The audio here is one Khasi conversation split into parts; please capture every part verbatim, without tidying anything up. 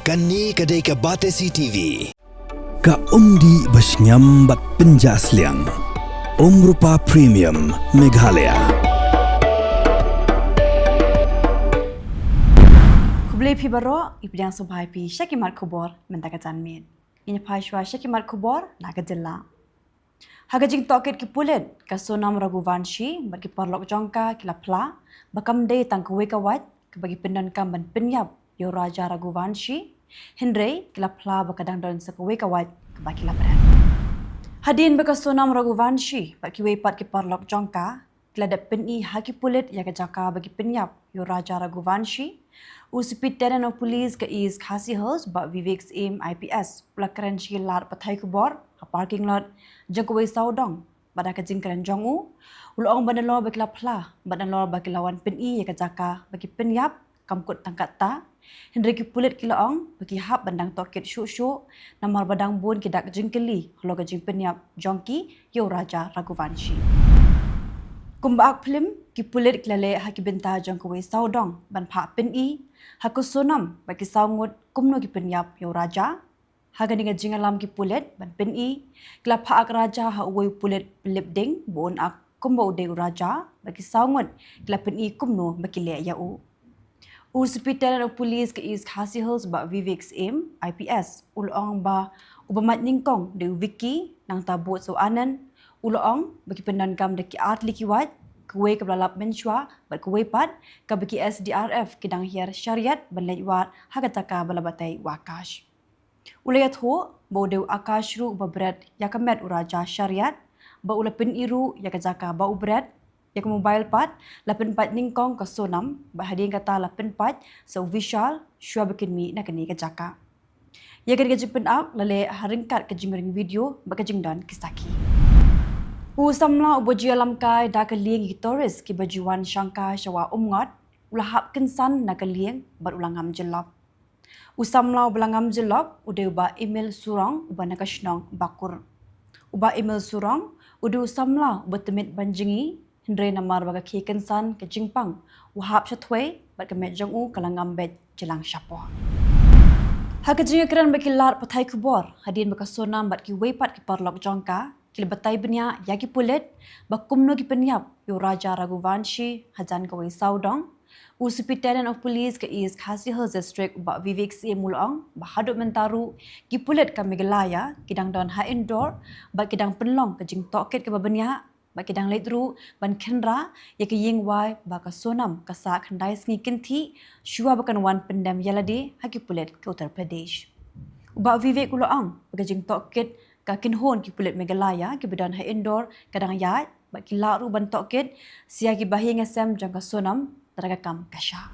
Kane ka dei ka Batesi T V. Ka umdih ba shngiam bad pynjah sliang. Umrupa Premium Meghalaya. Khublei phi baroh, i pdiang sngewbha ïa phi sha ki mat khubor mynta ka janmiet. Ngin ïa phai shuwa sha ki mat khubor na ka jylla. Ha ka jingtohkit ki pulit, ka Sonam Raghuvanshi bad ki paralok jong ka ki la phla ba kam dei tang kawei ka wait kaba ki pyndonkam ban pynïap ïa u Raja Raghuvanshi, hynrei ki la phla ba ka dang don sa kawei ka wait kaba ki la bret. Hadien ba ka Sonam Raghuvanshi bad kiwei pat ki paralok jong ka ki la dep pyni ha ki pulit ïa ka jaka ba ki pynïap ïa u Raja Raghuvanshi, u Superintendent of Police ka East Khasi Hills, Bah Vivek Syiem I P S, u la kren sha ki lad pathai khubor ha parking lot jong kawei sawdong. Bad ha ka jingkren jong u, u la ong ba nalor ba ki la phla bad nalor ba ki la wan pyni ïa ka jaka ba ki pynïap, kam kut tang katta, hynrei ki pulit ki la ong ba ki hap ban dang tohkit shuh shuh, namar ba dang bun ki dak jingkylli halor ka jingpynïap jong ki ïa u Raja Raghuvanshi. Kumba ak phlim, ki pulit ki la leh ha ki bynta jong kawei sawdong ban phah pyni ha ka Sonam bad ki saw ngut kumno ki pynïap ïa u Raja. Ha kane ka jingïalam ki pulit ban pyni, ki la phah ak Raja ha uwei u pulit pynlip ding ba un ak kumba u dei u Raja, bad ki saw ngut ki la pyni kumno ba ki leh ïa u. U Superintendent of Police ka East Khasi Hills, Bah Vivek Syiem I P S, u la ong ba uba mad nyngkong dei u Vicky, nangta bud sa u Anand. U la ong ba ki pyndonkam da ki ar tylli ki wait, kawei kaba la lap mynshuwa bad kawei pat kaba ki S D R F ki dang hiar shariat ban leit wad ha ka jaka ba la batai u Akash. U la ïathuh ba u dei u Akash ruh uba bret ïa ka met u Raja shariat, ba u la pyni ruh ïa ka jaka ba u bret. Ïa ka mobile pat la pynpait nyngkong ka Sonam, bad hadien kata la pynpait sa u Vishal shuwa ba kin mih na kane ka jaka. Ïa kane ka jingpynap la leh ha ryngkat ka jingring video bad ka jingdon ki sakhi. U samla uba ju ïalam kai da ka lieng ïa ki tourist kiba ju wan shangkai sha Wah Umngot, u la hap kynsan na ka lieng bad u la ngam jyllop. U samla uba la ngam jyllop u dei u Bah Emil Surong uba na ka shnong Bakur. U Bah Emil Surong u dei u samla uba tymmen ban jngi, hynrei namar ba ka khie kynsan ka jingpang, u hap sha thwei bad ka met jong u ka la ngam beit jlang shapoh. Ha ka jingïakren bad ki lad pathai khubor hadien ba ka Sonam bad kiwei pat ki paralok jong ka ki la batai bniah ïa ki pulit ba kumno ki pynïap ïa u Raja Raghuvanshi hajan kawei sawdong, u Superintendent of Police ka East Khasi Hills District, u Bah Vivek Syiem, u la ong ba haduh mynta ruh ki pulit ka Meghalaya ki dang don ha Indore bad ki dang pynlong ka jingtohkit kaba bniah, bad ki dang leit ruh ban kynrah ïa ka ïing wai ba ka Sonam ka sah khyndai sngi kynthih shuwa ba kan wan pyndem ïalade ha ki pulit ka Uttar Pradesh. U Bah Vivek u la ong ba ka jingtohkit ka kynhun ki pulit Meghalaya kiba don ha Indore ka dang ïaid, bad ki lah ruh ban tohkit sa ïa ki bahaïing hasem jong ka Sonam lada ka kam ka shah.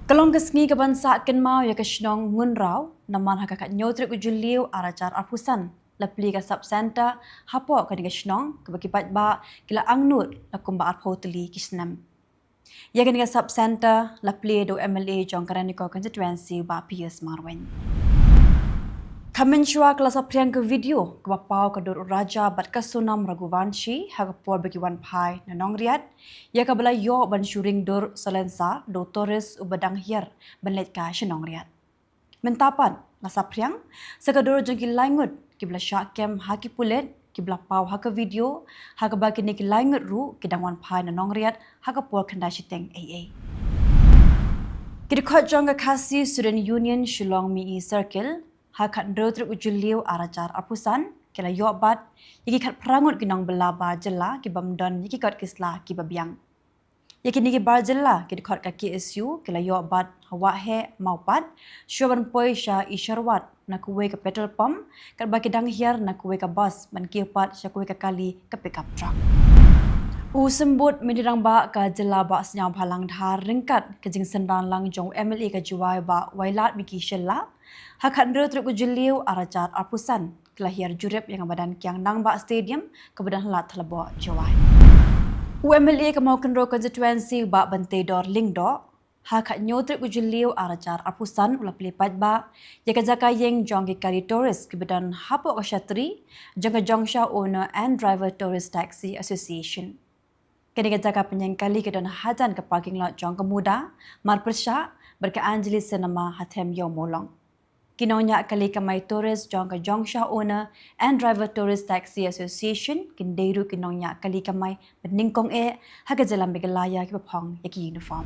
Ka long ka sngi kaban sah kynmaw ïa ka shnong Ngunraw, namar ha ka khathynñiew tarik u Jylliew arhajar arphew san la plie ka sub centre hapoh kane ka shnong, kaba ki paidbah ki la angnud la kumba arphew tylli ki snem. Ïa kane ka sub centre la plie da u M L A jong ka Ranikor constituency, Bah Pius Marwein. Khamen shuwa ka la saphriang ka video kaba paw ka dur u Raja bad ka Sonam Raghuvanshi ha ka por ba ki wan phai na Nongriat, ïa kaba la ïoh ban shu ring dur salonsar da u tourist uba dang hiar ban leit kai sha Nongriat. Mynta pat la saphriang sa ka dur jong ki lai ngut kiba la shah kem ha ki pulit, kiba la paw ha ka video, ha kaba kine ki lai ngut ruh ki dang wan phai na Nongriat ha ka por khyndai shiteng eiei. Ki dkhot jong ka Khasi Student Union Shillong Mih Circle, ha ka khathynriew tarik u Jylliew arhajar arphew san ki la ïoh bat ïa ki khatphra ngut ki nongbylla bar jylla ki bym don ïa ki kot ki sla kiba biang. Ïa kine ki bar jylla ki dkhot ka K S U ki la ïoh bat ha Waheh Mawpat shuwa ban poi sha Isharwat na kawei ka petrol pump, katba ki dang hiar na kawei ka bus ban kiew pat sha kawei ka kali ka pickup truck. U Symbud Myntri Rangbah ka jylla Bah Sniawbhalang Dhar ryngkat ka jingsynran lang jong u M L A ka Jowai Bah Wailadmiki Shylla, ha ka khathynriew tarik u Jylliew arhajar arphew san ki la hiar jurip ïa ka madan Kiang Nangbah Stadium kaba don ha Lad Thalboh, Jowai. U M L A ka Mawkynrew constituency Bah Banteidor Lyngdoh, ha ka khathynñiew tarik u Jylliew arhajar arphew san u la plie paidbah ïa ka jaka ïeng jong ki kali tourist kiba don hapoh ka shatri jong ka Jongshah Owner and Driver Tourist Taxi Association. Kane ka jaka pynïeng kali ka don hajan ka parking lot jong ka MUDA, marpyrshah bad ka Anjali Cinema ha Them Ïew Mawlong. Ki nongñiah kali kamai tourist jong ka Jongshah Owner and Driver Tourist Taxi Association kin dei ruh ki nongñiah kali kamai ba nyngkong eh ha ka jylla Meghalaya kiba phong ïa ki uniform.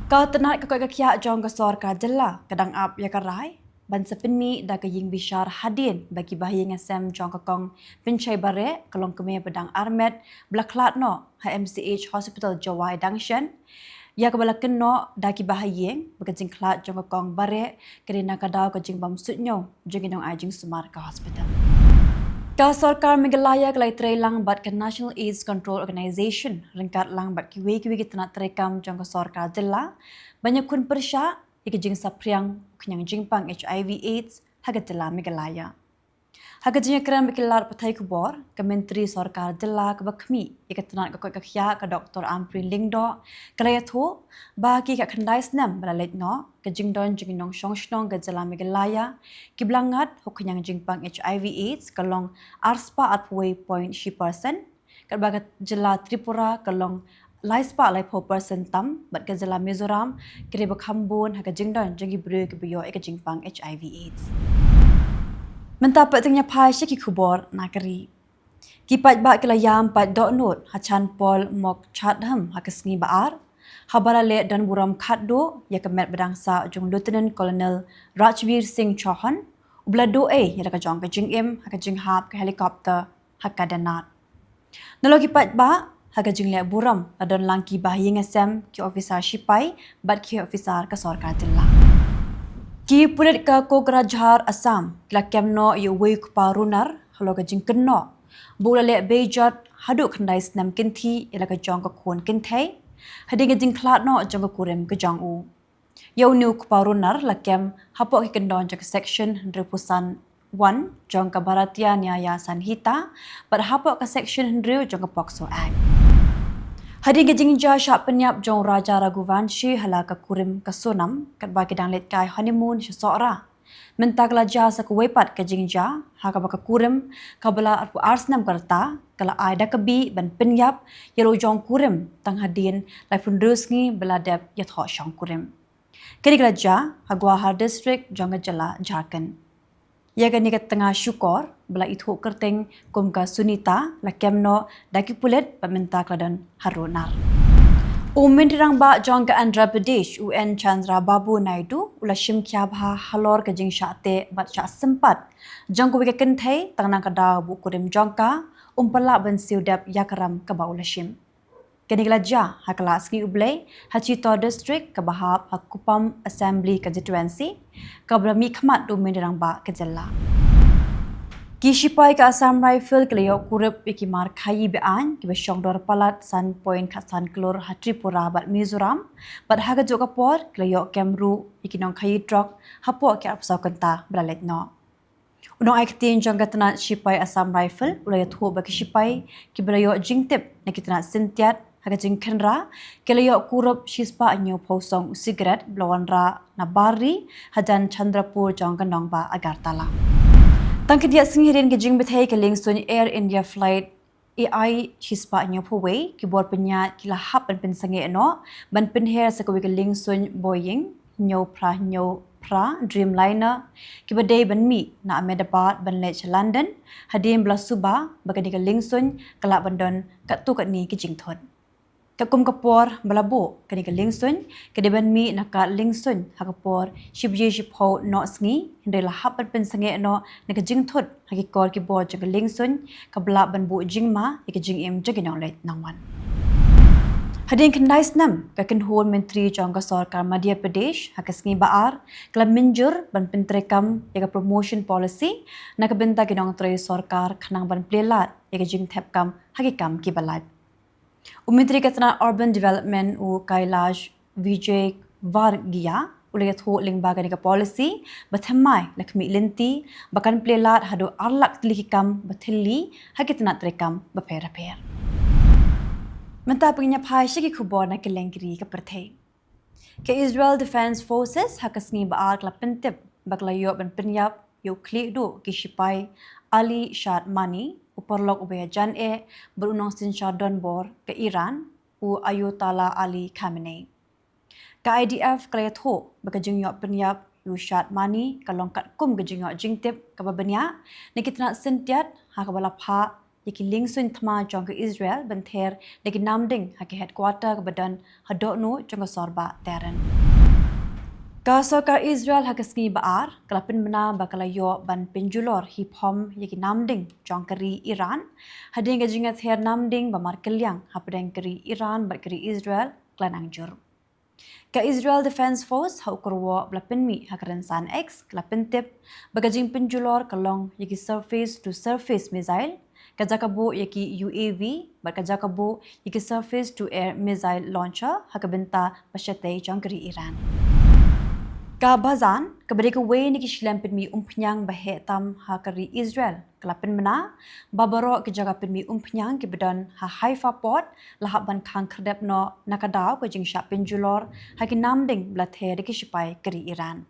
Ka tnat ka koit ka khiah jong ka sorkar jylla ka dang ap ïa ka rai ban sa pynmih da ka ïingbishar hadien ba ki bahaïing hasem jong ka Kong Pynshai Bareh, ka longkmie ba dang armet, ba la khlad noh ha M C H Hospital Jowai dang shen, ïa kaba la kynnoh da ki bahaïing ba ka jingkhlad jong ka Kong Bareh ka dei na ka daw ka jingbym suidñiew jong ki nongai jingsumar ka hospital. Ka sorkar Meghalaya ka la ïatreilang bad ka National AIDS Control Organisation ryngkat lang bad kiwei kiwei ki tnat treikam jong ka sorkar jylla ban ïakhun pyrshah ïa ka jingsaphriang khñiang jingpang H I V AIDS ha ka jylla Meghalaya. Ha ka jingïakren bad ki lad pathai khubor, ka Myntri Sorkar Jylla kaba khmih ïa ka tnat ka koit ka khiah, ka Doctor Ampareen Lyngdoh, ka la ïathuh ba ki khyndai snem ba la leit noh, ka jingdon jong ki nongshong shnong ka jylla Meghalaya kiba la ngat ha u khñiang jingpang H I V AIDS ka long arspah arphew wei point shi percent, katba ka jylla Tripura ka long laispah laiphew percent tam, bad ka jylla Mizoram ka dei ba kham bun ha ka jingdon jong ki briew kiba ïoh ïa ka jingpang H I V AIDS. Mynta pat to ngin ïa phai sha ki khubor na ka ri. Ki paidbah ki la ïam paid dohnud ha Chan Paul Mok Chatham ha ka sngi ba ar, haba la leh don burom khatduh ïa ka met ba dang sah jong Lieutenant Colonel Rajveer Singh Chauhan, uba la duh ei ïa la ka jong ka jingim ha ka jinghap ka helicopter ha Kedarnath. Nalor ki paidbah, ha ka jingleh burom la don lang ki bahaïing hasem, ki officer shipai bad ki officer ka sorkar jylla. Ki pulit ka Kokrajhar Assam ki la kem noh ïa uwei u kpa runar halor ka jingkynnoh ba u la leh beijot haduh khyndai snem kynthih ïa la ka jong ka khun kynthei hadien ka jingkhlad noh jong ka kurim ka jong u. Ïa une u kpa runar la kem hapoh ki kyndon jong ka Section hynriewphew san one jong ka Bharatiya Nyaya Sanhita bad hapoh ka Section hynriew jong ka POCSO Act. Hadien ka jingjia shah pynïap jong u Raja Raghuvanshi ha la ka kurim ka Sonam katba ki dang leit kai honeymoon sha Sohra, mynta ka la jia sa kawei pat ka jingjia ha kaba ka kurim kaba la arphew ar snem ka rta ka la ai da ka bih ban pynïap ïa la u jong kurim tang hadien laiphew hynriew sngi ba la dep ïathoh shong kurim. Kane ka la jia ha Gwahar District jong ka jylla Jharkhand. Ïa kane ka tnga shukor ba la ithuh kyrteng kum ka Sunita la kem noh da ki pulit bad mynta ka la don ha runar. U Myntri Rangbah jong ka Andhra Pradesh, u N Chandrababu Naidu, u la shim khia bha halor ka jingshah teh bad shah sympat jong kawei ka kynthei tang na ka daw ba u kurim jong ka um pat lah ban siew dep ïa ka ram kaba u la shim. Kane ka la jia ha ka la sngi U Blei ha Chittor District kaba hap ha Kuppam Assembly Constituency, kaba la mihkhmat da u Myntri Rangbah ka jylla. Ki shipai ka Assam Rifle ki la ïoh kurup ïa ki mar khaïi be-aiñ kiba shongdor palat san point khatsan klur ha Tripura bad Mizoram, bad ha kajuh ka por ki la ïoh kem ruh ïa ki nongkhaïi drok hapoh ki arphew saw kynta ba la leit noh. U nongai ktien jong ka tnat shipai Assam Rifle u la ïathuh ba ki shipai kiba la ïoh jingtip na ki tnat syntiat ha ka jingkhynra ki la ïoh kurup shispah hynñiewphew song u sigaret ba la wanrah na bar ri hajan Chandrapur jong ka nongbah Agartala. Tang khyndiat sngi hadien ka jingbthei ka liengsuiñ Air India flight A I shispah hynñiewphew wei, ki bor pynïaid ki la hap ban pynsangeh noh ban pynher sa kawei ka liengsuiñ Boeing hynñiew phra hynñiew phra Dreamliner kiba dei ban mih na Ahmedabad ban leit sha London, hadien ba la suba ba kane ka liengsuiñ ka lah ban don katto katne ki jingthut. Katkum ka por ba la buh, kane ka liengsuiñ ka dei ban mih na ka liengsuiñ ha ka por shi baje shiphew noh sngi, hynrei la hap ban pynsangeh noh na ka jingthut ha ki kor ki bor jong ka liengsuiñ kaba lah ban buh jingma ïa ka jingim jong ki nongleit nongwan. Hadien khyndai snem ka kynhun myntri jong ka sorkar Madhya Pradesh ha ka sngi ba ar ka la mynjur ban pyntreikam ïa ka promotion policy na ka bynta ki nongtrei sorkar khnang ban plie lad ïa ka jingthep kam ha ki kam kiba lait. U Myntri ka tnat Urban Development u Kailash Vijayvargiya u la ïathuh lyngba kane ka policy ba thymmai la khmih lynti ba kan plie lad haduh ar lak tylli ki kam ba thylli ha ki tnat treikam bapher bapher. Mynta pynïaphai sha ki khubor na kylleng ki ri ka pyrthei. Ka Israel Defense Forces ha ka sngi ba ar ka la pyntip ba ka la ïoh ban pynïap ïa u khlieh duh ki shipai Ali Shadmani, u paralok uba ïajan eh bad u nongsynshar donbor ka Iran, u Ayatollah Ali Khamenei. Ka I D F ka la ïathuh ba ka jingïoh pynïap ïa u Shad Mani ka long katkum ka jingïoh jingtip kaba bniah na ki tnat syntiat ha kaba la phah ïa ki liengsuiñ thma jong ka Israel ban ther da ki namding ha ki headquarter kaba don ha dohnud jong ka sorbah Tehran. Ka sorkar Israel ha ka sngi ba ar ka la pynbna ba ka la ïoh ban pynjulor hi phom ïa ki namding jong ka ri Iran hadien ka jingïather namding ba markylliang hapdeng ka ri Iran bad ka ri Israel ka la nang jur. Ka Israel Defense Force ha u kyrwoh ba la pynmih ha ka rynsan X ka la pyntip ba ka jingpynjulor ka long ïa ki surface to surface missile, ka jaka buh ïa ki U A V bad ka jaka buh ïa ki surface to air missile launcher ha ka bynta ba shatei jong ka ri Iran. Ka Bazan kaba dei kawei na ki shilliang pynmih umphniang ba heh tam ha ka ri Israel ka la pynbna ba baroh ki jaka pynmih umphniang kiba don ha Haifa Port la hap ban khang khyrdep noh na ka daw ka jingshah pynjulor ha ki namding ba la ther da ki shipai ka ri Iran.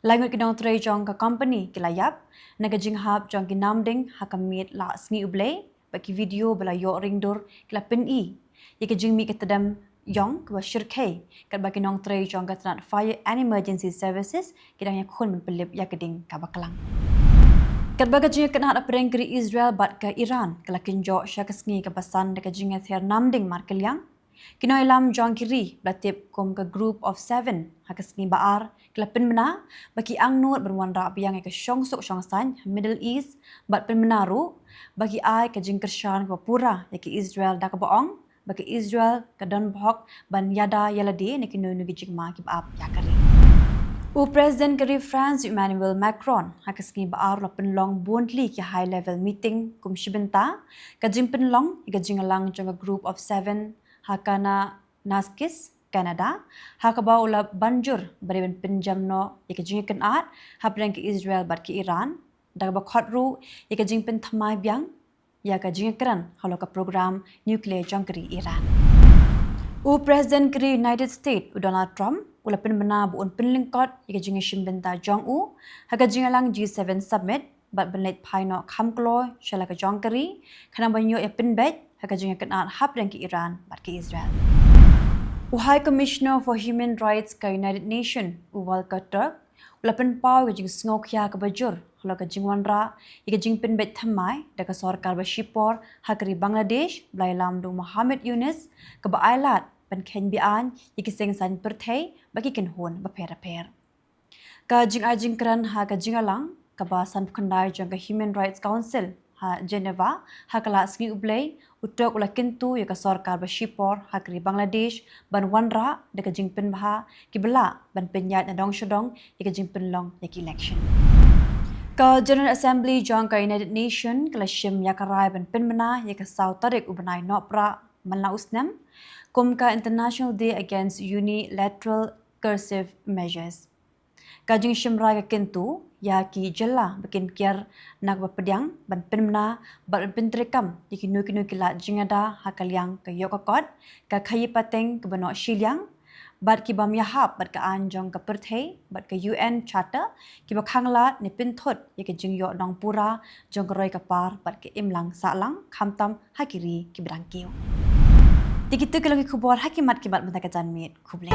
Lai ngut ki nongtrei jong ka company ki la ïap na ka jinghap jong ki namding ha ka miet la sngi U Blei bad ki video ba la ïoh ringdur ki la pyni ïa ka jingmih ka tdem ïong kaba shyrkhei katba ki nongtrei jong ka tnat Fire and Emergency Services ki dang ïakhun ban pynlip ïa ka ding kaba klang. Katba ka jingïakynad hapdeng ka ri Israel bad ka Iran ka la kynjoh sha ka sngi kaba san da ka jingïather namding markylliang, ki nongïalam jong ki ri ba la tip kum ka Group of Seven ha ka sngi ba ar ki la pynbna ba ki angnud ban wanrah biang ïa ka shongsuk shongsaiñ ha Middle East bad pynbna ruh ba ki ai ka jingkyrshan kaba pura ïa ka Israel da kaba ong ba ka Israel ka don ba hok ban ïada ïalade na kino kino ki jingma kiba ap ïa ka ri. U President ka ri France Emmanuel Macron ha ka sngi ba ar la pynlong bun tylli ki high level meeting kum shi bynta ka jingpynlong ïa ka jingïalang jong ka Group of Seven ha Kananaskis, Canada, ha kaba u la ban jur ba dei ban pynjem noh ïa ka jingïakynad hapdeng ka Israel bad ka Iran da kaba khot ruh ïa ka jingpynthymmai biang ïa ka jingïakren halor ka program nuclear jong ka ri Iran. U President ka ri United States u Donald Trump u la pynbna ba un pynlyngkot ïa ka jingïashim bynta jong u ha ka jingïalang G Seven Summit bad ban leit phai noh kham kloi sha la ka jong ka ri khnang ban ïoh ïa pynbeit ha ka jingïakynad hapdeng ka Iran bad ka Israel. U High Commissioner for Human Rights ka United Nations u Volker Turk u la pynpaw ïa ka jingsngewkhia kaba jur halor ka jingwanrah ïa ka jingpynbeit thymmai da ka sorkar ba shipor ha ka ri Bangladesh ba la ïalam da u Muhammad Yunus kaba ailad ban kheiñ be-aiñ ïa ki seng saiñ pyrthei bad ki kynhun bapher bapher. Ka jingai jingkren ha ka jingïalang kaba sanphew khyndai jong ka Human Rights Council ha Geneva ha ka la sngi U Blei, u Turk u la kyntu ïa ka sorkar ba shipor ha ka ri Bangladesh ban wanrah da ka jingpynbha kiba lah ban pynïaid na dong sha dong ïa ka jingpynlong ïa ka election. Ka General Assembly jong ka United Nations ka la shim ïa ka rai ban pynbna ïa ka saw tarik u bnai Nohprah man la u snem kum ka International Day Against Unilateral Coercive Measures. Ka jingshim rai ka kyntu ïa ki jylla ba kin kiar na kaba pdiang ban pynbna bad ban pyntreikam ïa kino kino ki lad jingïada ha ka liang ka ïoh ka kot, ka khaïi pateng kaba noh shiliang bad ki bym ïahap bad ka aiñ jong ka pyrthei bad ka U N Charter kiba khanglad ne pynthut ïa ka jingïoh nongpura jong ka roi ka par bad ka imlang sahlang khamtam ha ki ri kiba dang kiew. Te kitu ki long ki khubor ha ki mat ki mat mynta ka janmiet. Khublei.